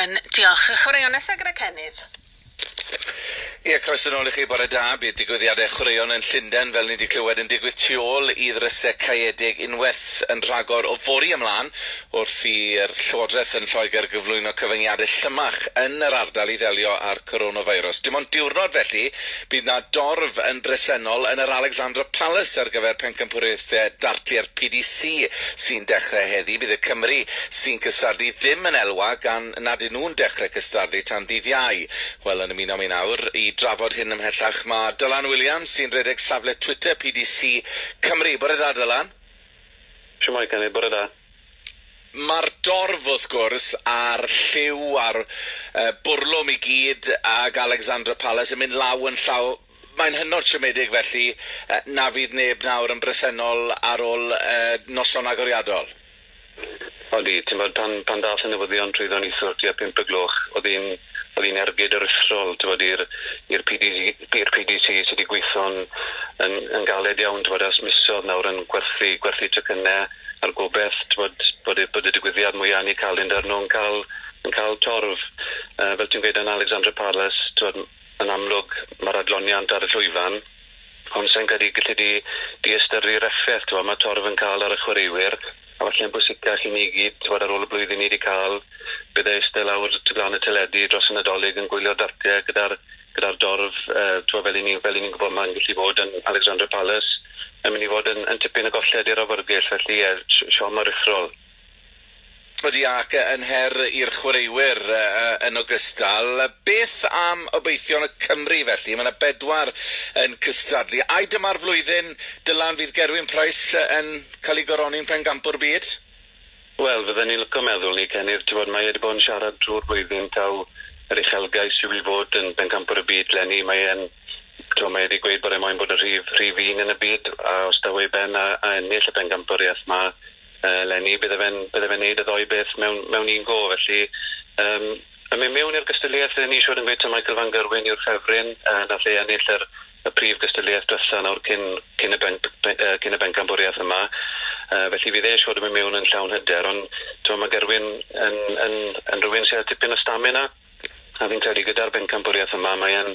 Yn diolch. Y chwaraeon nesaf gyda Cennydd. Ie, croeso nôl i chi, bore da. Bydd digwyddiadau chwaraeon yn Llundain, fel ni wedi clywed, yn digwydd tu ôl i ddrysau caeedig unwaith yn rhagor o fory ymlaen wrth i'r Llywodraeth yn Lloegr gyflwyno cyfyngiadau llymach yn yr ardal i ddelio â'r coronavirus. Dim ond diwrnod felly bydd 'na dorf yn bresennol yn yr Alexandra Palace ar gyfer pencampwriaethau dartiau'r PDC sy'n dechrau heddi. Bydd y Cymry sy'n cystadlu ddim yn elwa gan nad y'n nhw'n dechrau cystadlu tan ddydd Iau. Wel, yn ymuno â mi nawr i drafod hyn ymhellach mae Dylan Williams sy'n rhedeg safle Twitter PDC Cymru. Bore da, Dylan. Shwmae, Cennydd, bore da. Mae'r dorf, wrth gwrs, a'r lliw a'r bwrlwm i gyd ag Alexandra Palace yn mynd law yn llaw. Mae'n hynod siomedig felly na fydd neb nawr yn bresennol ar ôl noson agoriadol. Odi, ti'n gwbod, pan pan ddath y newyddion trwyddo neithiwr tua pump y gloch, o'dd hi'n o'dd hi'n ergyd aruthrol, t'wod, i'r i'r PDC i'r PDC sy 'di gweitho'n yn yn galed iawn, t'wod, ers misoedd nawr yn gwerthu gwerthu tocynne a'r gobeth, t'wod, bod y bod y digwyddiad mwya yn eu calendar nhw yn cael yn cael torf. Yy fel ti'n gweud yn Alexandra Palace, t'wod, yn amlwg ma'r adloniant ar y llwyfan, ond sa i'n credu gallu di diystyru'r effaith, t'wod, ma' torf yn cael ar y chwaraewyr, a falle'n bwysicach i ni gyd, t'wod, ar ôl y blwyddyn ni 'di cael, bydde eistedd lawr tu flaen y teledu dros y Nadolig yn gwylio dartiau gyda'r gyda'r dorf, yy t'wod, fel 'yn ni fel 'yn ni'n gwybod ma'n gallu bod yn Alexandra Palace, yn mynd i fod yn yn tipyn o golled i'r awyrgylch, felly ie, siom aruthrol. Ydy, ac yn her i'r chwaraewyr yn ogystal. Beth am obeithion y Cymry felly? Mae yna bedwar yn cystadlu. Ai dyma'r flwyddyn, Dylan, fydd Gerwyn Price yn cael ei goroni'n pencampwr byd? Wel, fydden ni'n lico meddwl 'ny, Cennydd. T'wod, mae e 'di bod yn siarad drwy'r flwyddyn taw yr uchelgais yw i fod yn bencampwr y byd 'leni. Mae e'n, t'wod, mae e 'di gweud bod e moyn bod y rhif rhif un yn y byd, a os daw e i ben a a ennill y bencampwriaeth 'ma, eleni, bydde fe'n bydde fe'n neud y ddou beth mewn mewn un go, felly yym yn mynd mewn i'r gystadleuaeth fydden ni siŵr yn gweud taw Michael van Gerwen yw'r ffefryn, yy nath e ennill yr y prif gystadleuaeth dwetha nawr cyn cyn y ben- yy cyn y bencampwriaeth yma, yy felly fydd e siŵr yn mynd mewn yn llawn hyder, ond t'mo' ma' Gerwyn yn yn yn rywun sy â tipyn o stamina, a fi'n credu gyda'r bencampwriaeth yma mae e'n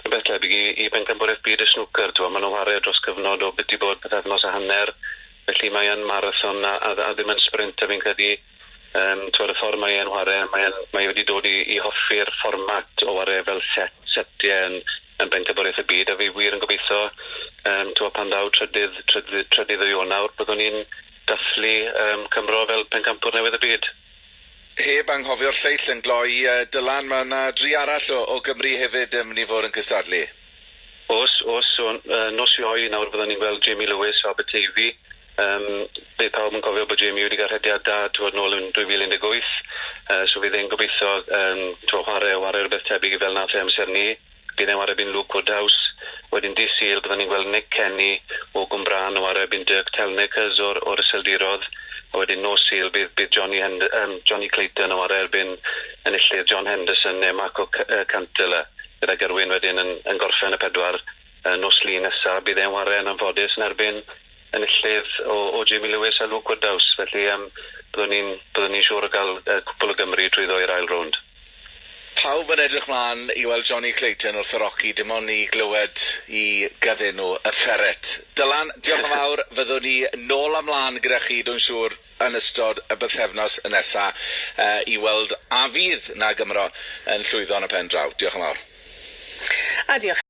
rwbeth tebyg i i bencampwriaeth byd y snwcer t'mo' ma' nw'n whare dros cyfnod o biti bod pythefnos a hanner felly mae e'n marathon a a a ddim yn sprint a fi'n credu yym t'mod y ffordd mae e'n whare mae e'n mae e wedi dod i i hoffi'r fformat o whare fel set setie yn yn bencampwriaeth y byd a fi wir yn gobeitho yym t'mod pan ddaw trydydd trydydd trydydd o Ionawr byddwn ni'n dathlu yym Cymro fel pencampwr newydd y byd. Heb anghofio'r lleill yn gloi, Dylan, mae 'na dri arall o o Gymru hefyd yn mynd i fod yn cystadlu. Oes, oes. So, nos Iau nawr byddwn ni'n gweld Jamie Lewis o Aberteifi. Yym, bydd pawb yn cofio bod Jamie wedi cael rhediad da, t'wod, nôl yn 2018. Yy, so fydd e'n gobeithio, yym, t'wo' chwarae, chwarae rhywbeth tebyg i fel nath e amser 'ny. Bydd e'n ware 'byn Luke Woodhouse. Wedyn dydd Sul byddwn ni'n gweld Nick Kenny o Gwmbrân yn ware 'byn Dirk Telnekes o'r o'r Iseldirodd. A wedyn nos Sul bydd bydd Johnny Hend- yym Jonny Clayton yn ware erbyn enillydd John Henderson neu Marco C- yy Cantele. Gyda Gerwyn wedyn yn yn gorffen y pedwar yy nos Lun nesa. Bydd e'n ware yn anffodus yn erbyn enillydd o o Jamie Lewis a Luke Woodhouse. Felly yym byddwn ni'n byddwn ni'n siŵr o ga'l yy cwpwl o Gymry trwyddo i'r ail rownd. Pawb yn edrych mlaen i weld Jonny Clayton wrth y Rocky, dim ond i glywed i gyfenw y Ferret. Dylan, diolch yn fawr, fyddwn ni nôl a mlaen gyda chi dwi'n siŵr yn ystod y bythefnos nesa i weld a fydd 'na Gymro yn llwyddo yn y pen draw. Diolch yn fawr. A diolch.